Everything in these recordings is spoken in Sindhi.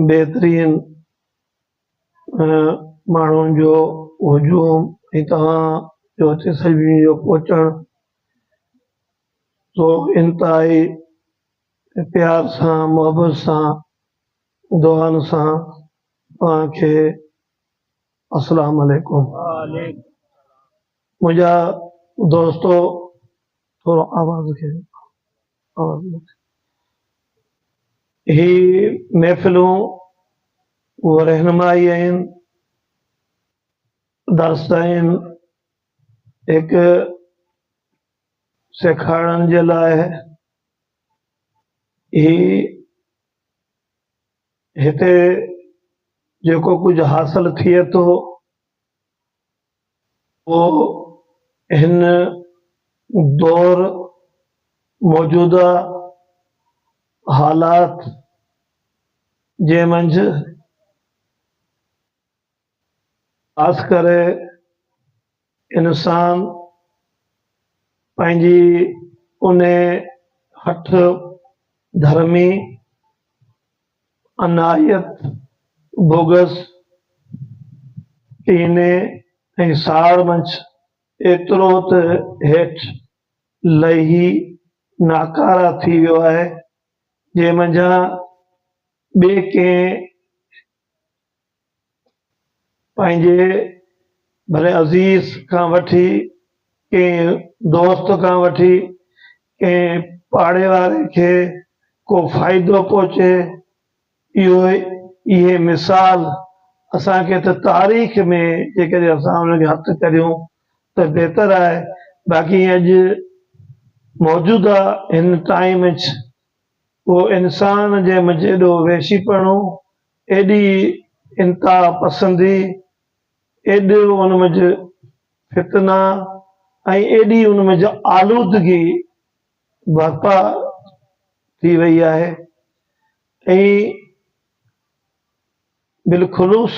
بهترين ماڻهن جو هجوم ۽ توهان جو هتي سڀني جو پهچڻ سو انتهائي پيار سان محبت سان دعائن سان توهان کي السلام عليڪم. منهنجا دوستو ٿورو آواز کي آواز هي محفلون رهنمائي آهن درس آهن هڪ سيکارڻ جي لاء هي هتي جيڪو ڪجهه حاصل ٿئي ٿو اهو هن دور موجوده حالات جي منجهه خاص ڪري انسان پنهنجي انهي هٺ ڌرمي، انائيت، بغض، ڪيني ۽ ساڙ منجهه ايترو ته هيٺ لهي ناڪاره ٿي ويو آهي، جنهن منجهان ٻئي ڪنهن پنهنجي ڀلي عزيز کان وٺي ڪنهن دوست کان وٺي ڪنهن پاڙي واري کي ڪو فائدو پهچي اهو اهي مثال اسان کي ته تاريخ ۾ جيڪڏهن اسان ان کي هٿ ڪريون ته بهتر آهي باقي اڄ موجوده هن ٽائيم اهو انسان جي منجهه ايڏو وحشيپڻو، ايڏي انتها پسندي، ايڏو ان منجهه فتنا ۽ ايڏي ان منجهه آلودگي برپا ٿي وئي آهي ۽ بالخلوص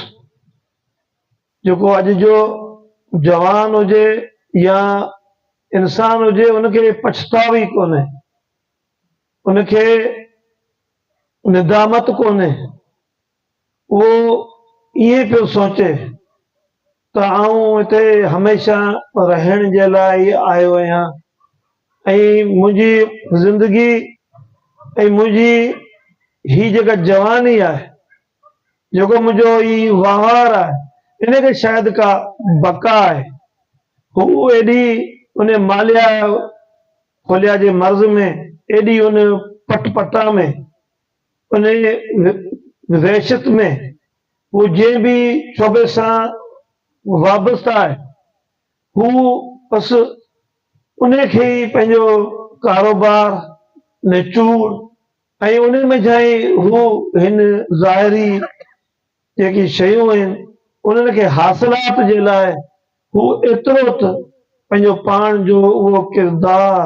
جيڪو اڄ جو جوان هجي يا انسان هجي ان کي پڇتاء ئي ڪونهي. ان کي ندامت ڪونهي، اهو ائين پيو سوچي ته آئون هتي هميشه رهڻ جي لاء ئي آيو آهيان ۽ منهنجي زندگي ۽ منهنجي هي جيڪا جواني آهي، جيڪو منهنجو هي وهنوار آهي، ان کي شايد ڪا بقا آهي. هو ايڏي ان ماليا خليا جي مرض ۾ ايڏي ان پٽ پٽا ۾، ان وحشت ۾ هو جنهن به شعبي سان وابسته آهي، هو بس ان کي ئي پنهنجو ڪاروبار، نچوڙ ۽ ان منجهان ئي هو هن ظاهري جيڪي شيون آهن انهن کي حاصلات جي لاء هو ايترو ته پنهنجو پاڻ جو اهو ڪردار،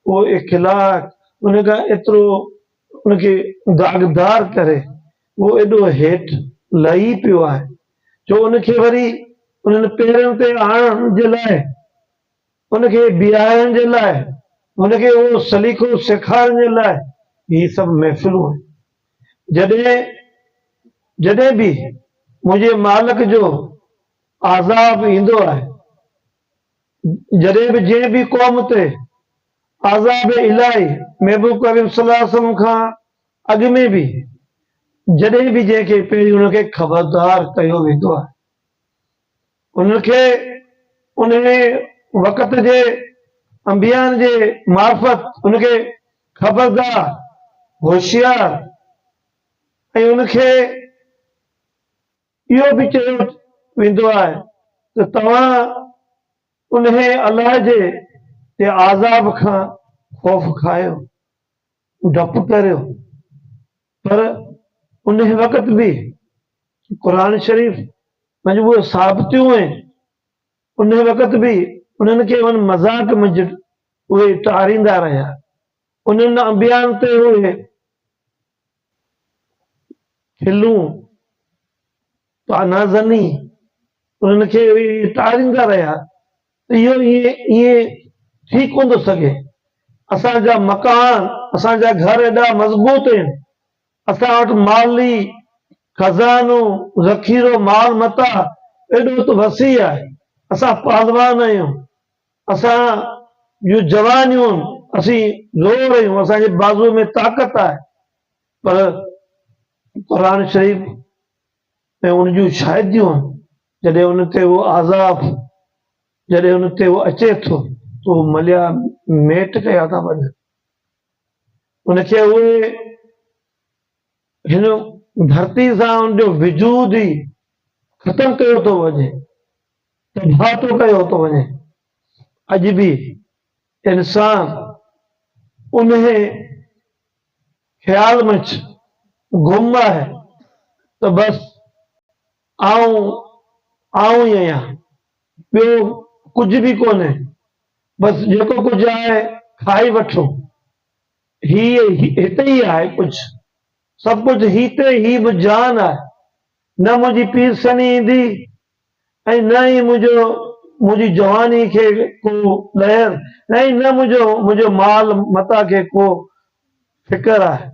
اهو اخلاق ان کان ايترو ان کي داغدار ڪري اهو ايڏو هيٺ لهي پيو آهي جو ان کي وري انهن پيرن تي آڻڻ جي لاء ان کي بيهارڻ جي لاء، ان کي اهو سليقو سيکارڻ جي لاء هي سڀ محفلون آهن. جڏهن جڏهن به منهنجي مالڪ جو عذاب ايندو آهي، جڏهن به جنهن به قوم تي عذاب الاهي محبوب ڪريم صلي الله عليه وسلم کان اڳ ۾ به جڏهن به جنهن کي پهرين ان کي خبردار ڪيو ويندو آهي. انهن کي انهي وقت جي انبيائن جي معرفت ان کي خبردار، هوشيار ۽ ان کي اهو به چيو ويندو آهي ته توهان انهي الله جي عذاب کان خوف کايو، ڊپ ڪريو. پر انهي وقت به قرآن شريف منجهه اهي ثابتيون آهن، انهي وقت به انهن کي ان مذاق منجهه اهي ٽاريندا رهيا، انهن انبيائن تي اهي کلون، طعنه زني، انهن کي اهي ٽاريندا رهيا ته اهو ائين ائين ٿي ڪونه ٿو سگهي. اسان جا مڪان، اسان جا گهر ايڏا مضبوط آهن، اسان وٽ مالي خزانو، ذخيرو، مال متاع ايڏو ته وسيع آهي. اسان پهلوان آهيون، اسان جون جوانيون، اسين زور آهيون، اسان جي بازو ۾ طاقت آهي، پر قرآن شريف ۽ ان جون شاهديون جڏهن ان تي اهو عذاب جڏهن ان تي اهو اچي ٿو ته اهو مليا ميٽ ڪيا ٿا وڃن. ان کي اهي هن ڌرتي سان ان جو وجود ئي ختم ڪيو ٿو وڃي، تباهه ٿو ڪيو ٿو وڃي. اڄ به انسان انهي خيال منجھ گم آهي ته بس آئون آئون ئي آهيان، ٻيو ڪجھ به ڪونهي، بس جيڪو ڪجھ آهي کائي وٺو، هي هتي ئي آهي ڪجھ، سڀ ڪجھ هتي هي به جان آهي، نه منهنجي پيرسني ايندي ۽ نه ئي منهنجو منهنجي جواني کي ڪو لهر ۽ نه منهنجو منهنجو مال متاع کي ڪو فڪر آهي.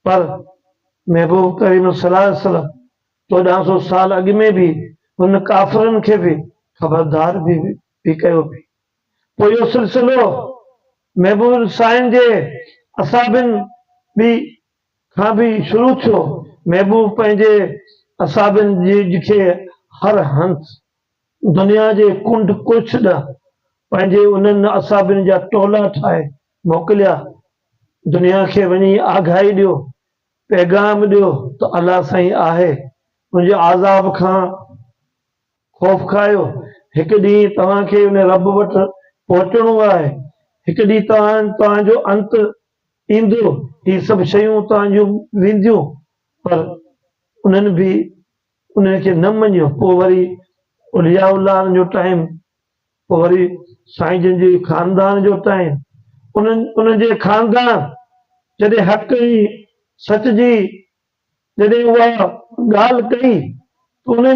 پر محبوب ڪريم صلي الله عليه وسلم چوڏهن سو سال اڳ ۾ به هن ڪافرن کي به خبردار به به ڪيو پئي. پوء اهو سلسلو محبوب سائين جي اصحابن به کان به شروع ٿيو. محبوب پنهنجي اصحابن جي کي هر هنڌ دنيا جي ڪنڊ ڪڙڇ ڏانهن پنهنجي انهن اصحابن جا ٽولا ٺاهي موڪليا. دنيا کي وڃي آگاهي ڏيو، پيغام ڏيو ته الله سائين آهي، ان جي عذاب کان خوف کايو، هڪ ڏينهن توهان کي ان رب وٽ پهچڻو آهي، هڪ ڏينهن توهان توهان جو انت ايندو، هي سڀ شيون توهان جون وينديون، پر انهن به انهن کي نه مڃيو، پوء وري اولياء الله جو ٽائيم، پوء وري سائين جن جي خاندان جو ٽائيم، انهن انهن جي خاندان جڏهن حق ۽ سچ جي جڏهن اها ڳالهه ڪئي ته انهن.